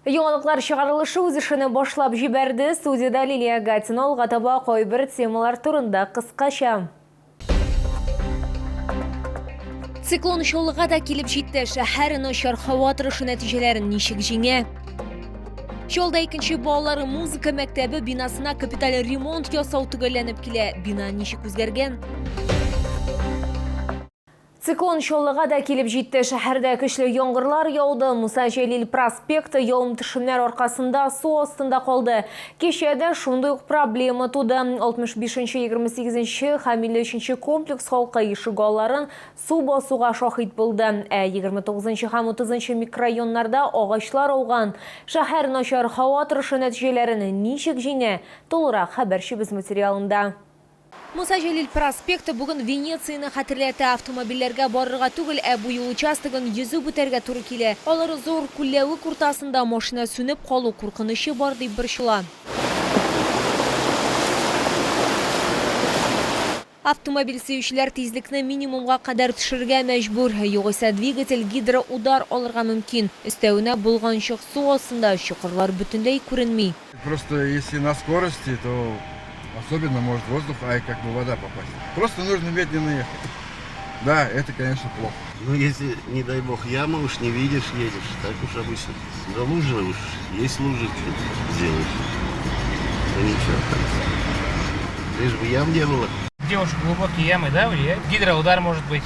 Яңалыклар чыгарылышы үз эшен башлап җибәрде. Студиядә Лилия Гатина. Алга таба кайбер темалар турында кыскача. Циклон Чаллыга да килеп җитте. Шәһәр начар һава торышы нәтиҗәләрен ничек җиңә? Чаллыда икенче балалар музыка мәктәбе бинасына капиталь ремонт ясау төгәлләнеп килә. Бина ничек үзгәргән? Циклон Чаллыга да килеп җитте. Шәһәрдә көчле яңгырлар яуды. Муса Җәлил проспекты явым-төшемнәр аркасында су астында калды. Кичә дә шундый ук проблема туды. 65 нче, 28 нче һәм 53 нче комплекс халкы ишегалларын су басуга шаһит булды. Ә 29 нчы һәм 30 нчы микрорайоннарда агачлар ауган. Шәһәр начар һава торышы нәтиҗәләрен ничек җиңә? Тулырак хәбәрчебез материалында. Муса Җәлил проспекты бүген Венецияне хәтерләтә. Автомобильләргә барырга түгел, ә бу юл участогын йөзеп үтәргә туры килә. Алар зур күлләвек уртасында машина сүнеп калу куркынычы бар дип борчыла. Автомобиль сөючеләр тизлекне минимумга кадәр төшерергә мәҗбүр, югыйсә двигатель гидроудар алырга мөмкин. Өстәвенә, болганчык су астында чокырлар бөтенләй күренми. Просто если на скорости, то особенно может воздух, ай, как бы вода попасть. Просто нужно медленно ехать. Да, это, конечно, плохо. Ну, если, не дай бог, яма уж не видишь, едешь. Так уж обычно. Да лужа уж, есть лужи, что сделаешь. Ну ничего. Лишь бы ям не было. Где уж глубокие ямы, да, влияет? Гидроудар может быть.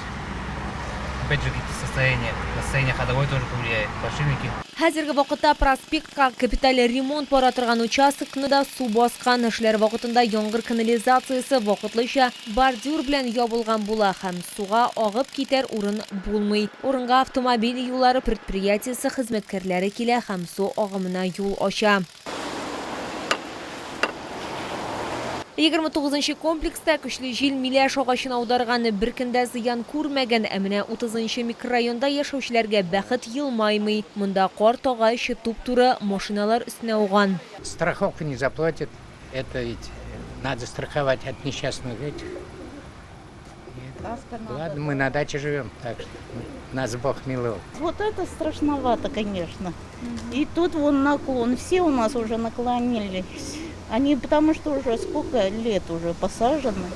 Опять же, какие-то состояния. Состояние ходовой тоже повлияет. Подшипники. Хәзерге вакытта проспектка капиталь ремонт бара торган участокны да су баскан. Эшләр вакытында яңгыр канализациясе вакытлыча бордюр белән ябылган була һәм суга агып китәр урын булмый. Урынга автомобиль юллары предприятиесе хезмәткәрләре килә һәм су агымына юл ача. 29 нчы комплекста көчле җил миләш агачын аударган, бер көн дә зыян күрмәгән. Ә менә 30 нчы микрорайонда яшәүчеләргә бәхет елмаймый. Монда карт агач туп-туры машиналар өстенә ауган. Страховку не заплатят, это ведь надо страховать от несчастных этих. Ладно, мы на даче живем, так что нас Бог миловал. Вот это страшновато, конечно. И тут вон наклон, все у нас уже наклонились. Они потому что уже сколько лет уже посажены,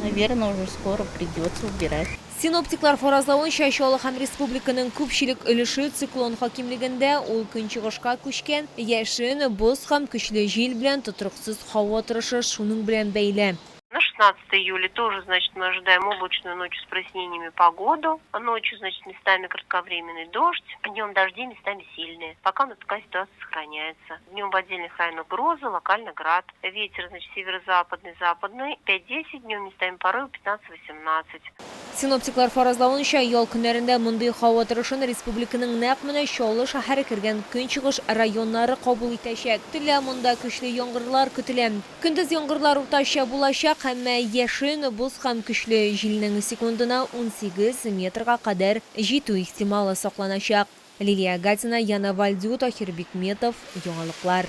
наверное, уже скоро придется убирать. Синоптиклар фаразлавынча, Чаллы һәм республиканың күпчелек өлеше циклон хакимлегендә, ул көнчыгышка күчкән, яшен, боз һәм көчле җил белән тотрыксыз һава торышы шуның белән бәйле. На 16 июля тоже, значит, мы ожидаем облачную ночью с прояснениями погоду. Ночью, значит, местами кратковременный дождь, днем дожди местами сильные. Пока у нас такая ситуация сохраняется. Днем в отдельных районах грозы, локально град. Ветер, значит, северо-западный, западный 5-10, днем местами порывы 15-18. Синоптиклар фаразлавынча, ял көннәрендә мондый һава торышын республиканың нәкъ менә Чаллы шәһәре кергән көнчыгыш районнары кабул итәчәк. Төнлә монда көчле яңгырлар көтелә. Көндез яңгырлар уртача булачак, әмма яшен, боз һәм көчле җилнең секундына 18 метрга кадәр җитү ихтималы сакланачак. Лилия Гатина, Яна Вальдю, Таһир Бикметов, Яңалыклар.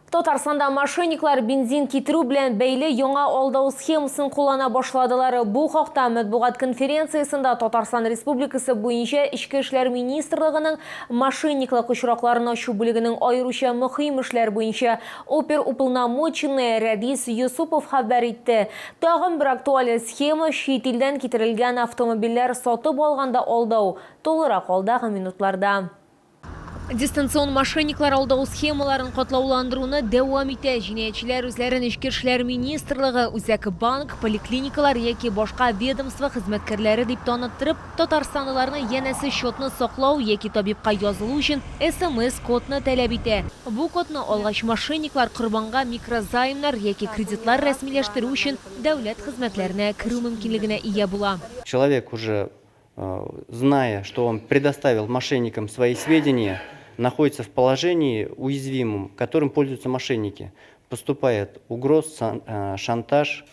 Татарстанда мошенниклар бензин китерү белән бәйле яңа алдау схемасын куллана башладылар. Бу хакта матбугат конференциясендә Татарстан Республикасы буенча Эчке эшләр министрлыгының мошенниклык очракларын ачу бүлегенең аеруча мөһим эшләр буенча оперуполномоченные Рәдис Йосыпов хәбәр итте. Тагын бер актуаль схема, чит илдән китерелгән автомобильләр сатып алганда алдау. Тулырак алдагы минутларда. Дистанцион мошенниклар алдау схемаларын катлауландыруны дәвам итә. Җинаятьчеләр үзләрен Эчке эшләр министрлыгы, Үзәк банк, поликлиникалар яки башка ведомство хезмәткәрләре дип таныттырып, татарстанлыларны янәсе счетны саклау яки табибка язылу өчен СМС-кодны таләп итә. Бу кодны алгач, мошенниклар корбанга микрозаймнар яки кредитлар рәсмиләштерү өчен дәүләт хезмәтләренә керү мөмкинлегенә ия була. Человек уже зная, что он предоставил мошенникам свои сведения, находится в положении уязвимом, которым пользуются мошенники. Поступает угроз, шантаж,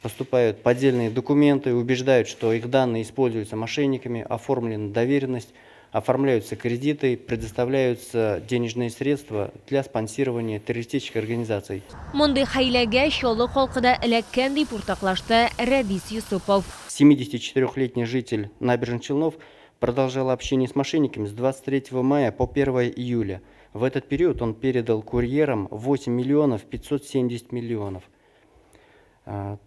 поступают поддельные документы, убеждают, что их данные используются мошенниками, оформлена доверенность, оформляются кредиты, предоставляются денежные средства для спонсирования террористических организаций. Мондый хәйләгә Чаллы халкы да эләккән, дип уртаклашты Рәдис Йосыпов. 74-летний житель Набережных Челнов продолжал общение с мошенниками с 23 мая по 1 июля. В этот период он передал курьерам 8 миллионов 570 миллионов.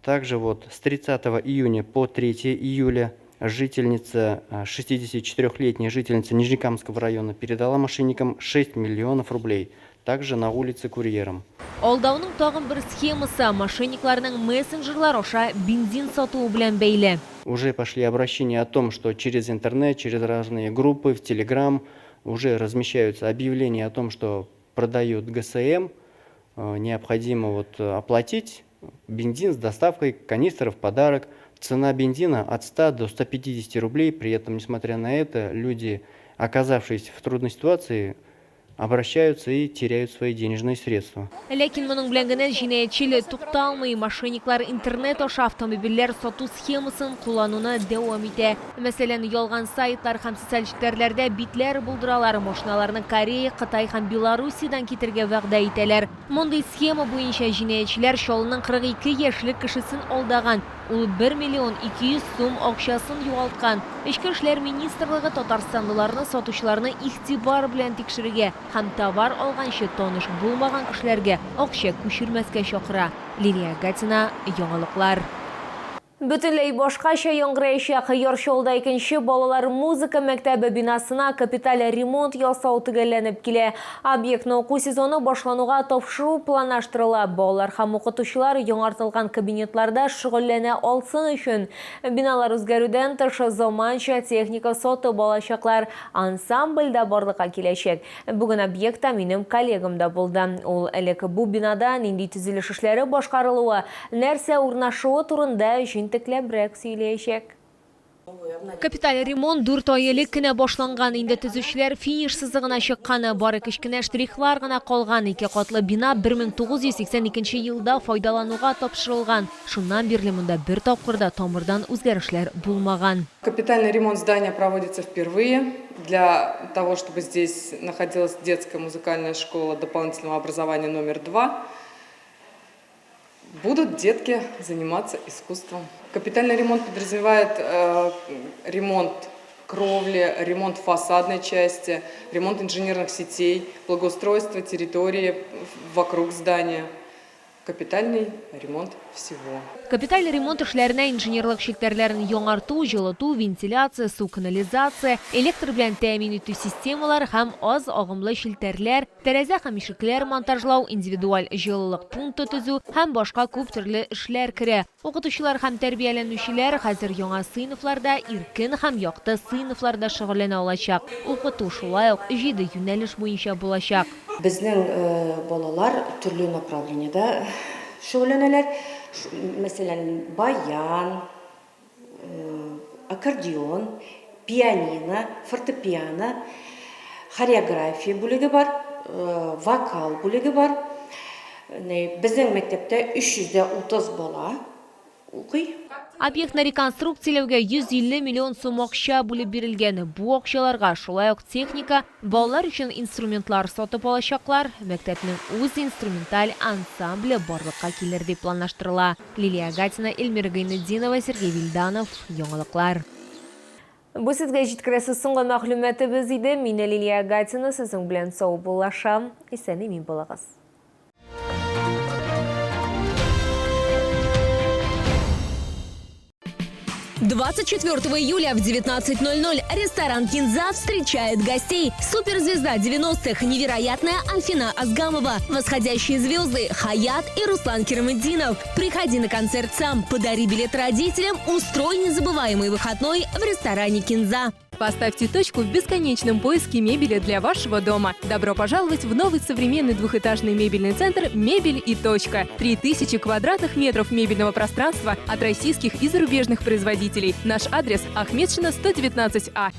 Также вот с 30 июня по 3 июля жительница, 64-летняя жительница Нижнекамского района передала мошенникам 6 миллионов рублей, также на улице курьерам. Алдауның тагын бер схемасы мошенникларның мессенджерлар аша бензин сатуы белән бәйле. Уже пошли обращения о том, что через интернет, через разные группы, в Телеграм уже размещаются объявления о том, что продают ГСМ, необходимо вот оплатить бензин с доставкой канистры в подарок. Цена бензина от 100 до 150 рублей. При этом, несмотря на это, люди, оказавшись в трудной ситуации, обращаются и теряют свои денежные средства. Ләкин моның белән генә җинаятьчел тукталмый. Мошенниклар интернет аша автомобильләр сату схемасын куллануны дәвам итә. Мәсәлән, ялган сайтлар һәм социаль челтәрләрдә битләр булдыралар. Машиналарны Корея, Кытай һәм Белоруссиядән китерергә вәгъдә итәләр. Мондый схема буенча җинаятьчеләр Чаллының 42 яшьлек кешесен алдаган. Ул 1 миллион 200 сум акчасын югалткан. Эчке эшләр министрлыгы татарстанлыларны сатучыларны игътибар белән тикшерергә һәм товар алганчы таныш булмаган кешеләргә акча күчермәскә чакыра. Лилия Гатина, Яңалыклар. Бөтенләй башкача яңгыраячак. Яр Чаллыда икенче балалар музыка мәктәбе бинасына капиталь ремонт ясау төгәлләнеп килә. Объектны уку сезоны башлануга тапшыру планлаштырыла. Балалар һәм укытучылар яңартылган кабинетларда шөгыльләнә алсын өчен биналар үзгәрүдән тыш заманча техника сатып алачаклар. Ансамбль дә барлыкка киләчәк. Бүген объектта минем коллегам да булды. Ул элек бу бинада нинди төзелеш эшләре башкарылуы, нәрсә урнашуы турында җентекләбрәк сөйләячәк. Капиталь ремонт 4 ай элек кенә башланган. Инде төзүчеләр финиш сызыгына чыккан. Бары кечкенә штрихлар гына калган. Ике катлы бина 1982 елда файдалануга тапшырылган. Шуннан бирле монда бер тапкыр да тамырдан үзгәрешләр булмаган. Капитальный ремонт здания проводится впервые для того, чтобы здесь находилась детская музыкальная школа дополнительного образования номер 2. Будут детки заниматься искусством. Капитальный ремонт подразумевает ремонт кровли, ремонт фасадной части, ремонт инженерных сетей, благоустройство территории вокруг здания. Капитальный ремонт всего. Капиталь ремонт эшләренә инженерлык челтәрләрен яңарту, җылыту, вентиляция, су, канализация, электр белән тәэмин итү системалары һәм аз агымлы челтәрләр, тәрәзә һәм ишекләр монтажлау, индивидуаль җылылык пункты төзү һәм башка күп төрле эшләр керә. Укытучылар һәм тәрбияләнүчеләр хәзер яңа сыйныфларда, иркен һәм якты сыйныфларда шөгыльләнә алачак. Укыту шулай ук 7 юнәлеш буенча булачак. Безнең балалар төрле направлениедә шөгыльләнәләр. Мәсәлән, баян, аккордеон, пианино, фортепиано, хореография бүлеге бар, вокал бүлеге бар. Безнең мәктәптә 330 бала укый. Объектны реконструкцияләүгә 150 миллион сум акча бүлеп бирелгән. Бу акчаларга шулай ук техника, балалар өчен инструментлар сатып алачаклар. Мәктәпнең үз инструменталь ансамбле барлыкка килер дип планлаштырыла. Лилия Гатина, Эльмира Гайнетдинова, Сергей Вильданов. Яңалыклар. Бу сезгә җиткерәсе соңгы мәгълүматыбыз иде. Мин Лилия Гатина сезнең белән саубуллашам. Исән-имин булыгыз. 24 июля в 19:00 ресторан «Кинза» встречает гостей. Суперзвезда 90-х, невероятная Альфина Азгамова, восходящие звезды Хаят и Руслан Кираметдинов. Приходи на концерт сам, подари билет родителям, устрой незабываемый выходной в ресторане «Кинза». Поставьте точку в бесконечном поиске мебели для вашего дома. Добро пожаловать в новый современный двухэтажный мебельный центр «Мебель и точка». 3000 квадратных метров мебельного пространства от российских и зарубежных производителей. Наш адрес: Ахметшина, 119А.